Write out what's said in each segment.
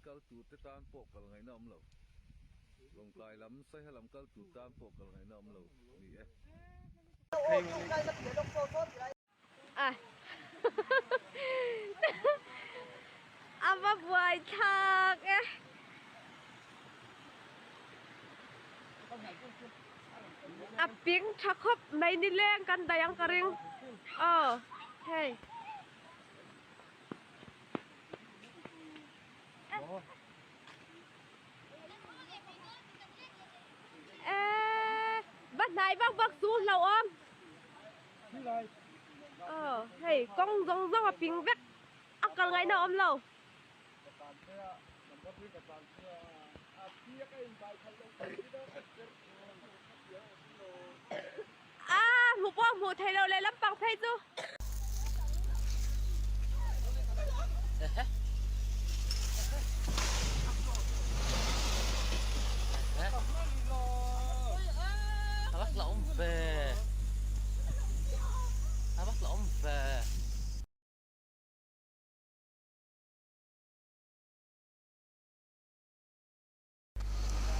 Kal tur te tan pawh kal ngaihna awm lo. Lawngtlai lam Saiha lam kal tur tan pawh kal ngaihna awm lo ni e. A va buai thlak e. A ping tha khawp mai nileng kan daih ang ka ring. Aw hei. Eee va hnai vak vak chu hlauhawm aw hei kawng zawng zawng a ping vek a kal ngaihna a awm lo. A hmuh pawh hmuh theih loh leh lampang phei chu.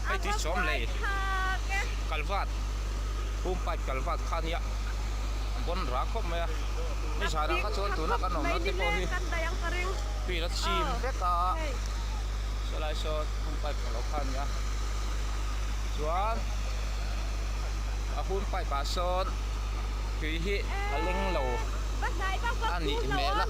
Hei tui sawm lei kalvat home pipe kalvat kha ania a bawn rah khawp mai a ni zanah kha chuan tuna kan awmna te pawh hi tui a chim vek a sawlai sawn home pipe ang lo kha ania chuan a home pipe ah sawn tui hi a leng lo a nih hmel a.